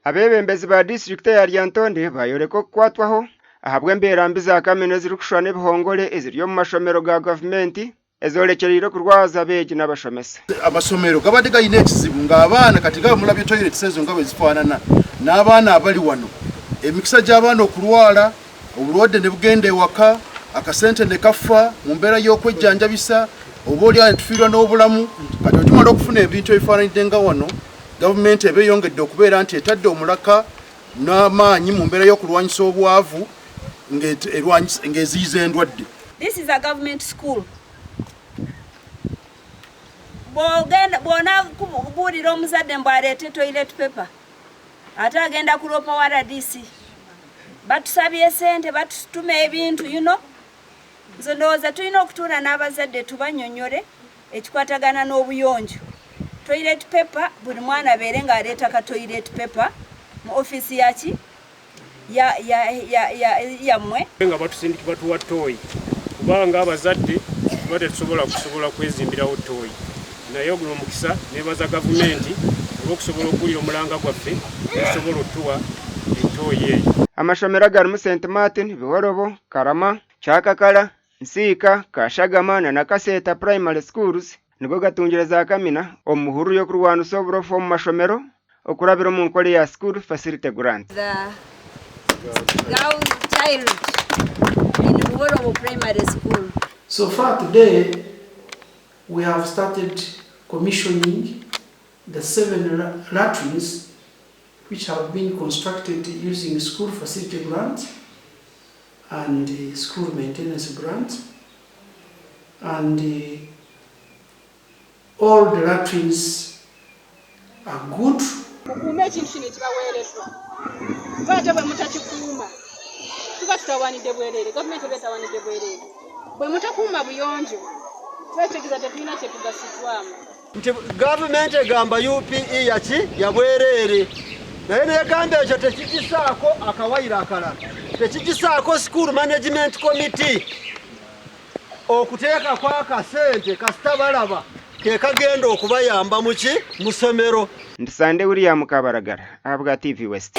Abeebembezi ba disiturikiti eya Lyantonde baayoreka okukwatwaho ahabw'embeera mbi za kamina ezirikushushana ebihongore eziri omu mashomero ga gavumenti ezoorekyereire okurwaza abeegi n'abashomesa. Amasomero gabadde galina ekizibu nga abaana kati nga bwemulabye toilets ezo nga bwezifanana n'abaana abali wano emikisa gy'abaana okulwala obulwadde ne bugenda ewaka akasente ne kafa mu mbeera y'okwejjanjabisa oba oli awo ne tufiirwa n'obulamu kati bwe tumala okufuna ebintu ebifaananidde nga wano gavumenti eba eyongedde okubeera nti etadde omulaka n'amaanyi mu mbeera y'okulwanyisa obwavu ng'eziyiza endwadde. This is a government school. Bw'ogenda bw'onabuulira omuzadde mbu aleete toilet paper ate agenda kuloopa wa rdc batusabye sente batutuma ebintu you know nze ndowooza tulina okutuula n'abazadde tubanyonyole ekikwatagana n'obuyonjo toilet paper buli mwana abeere ng'aleeta ka toilet paper mu ofiisi yaki yammwe. Nga batusindika batuwa ttooyi kubanga abazadde tuba tetusobola kusobola kwezimbirawo ttooyi naye oguno omukisa nebaza gavumenti olw'okusobola okuwulira omulanga gwaffe netusobola otuwa ettooyi eyo. Amashomero agarimu St Martin, Bihorobo, Karama, Kyakakala, Nsiika, Kashagama na Nakaseeta Primary Schools nigo gatungire za kamina omu muhururu y'okurwanisa oburofa omu mashomero okurabira omu nkora eya School Facility Grant. The girl child in Buhorobo Primary School. So far today, we have started commissioning the 7 latrines which have been constructed using school facility grant and school maintenance grant, and all the latrines are good. Mukuume ekintu kino ekibaweereddwa, kuba ate bwe mutakikuuma tuba tutawaanidde bwereere, gavumenti eba etawaanidde bwereere. Bwe mutakuuma buyonjo kiba kitegeeza tetulina kye tugasiddwamu. Nti gavumenti egamba UPE yaki yabwereere, naye negamba ekyo tekigisaako akawayiro akalala, tekigisaako school management committee okuteekako akasente kasita balaba ke kagenda okubayamba muki mu ssomero. Ndi Sande William Kabaragara ahabwa TV West.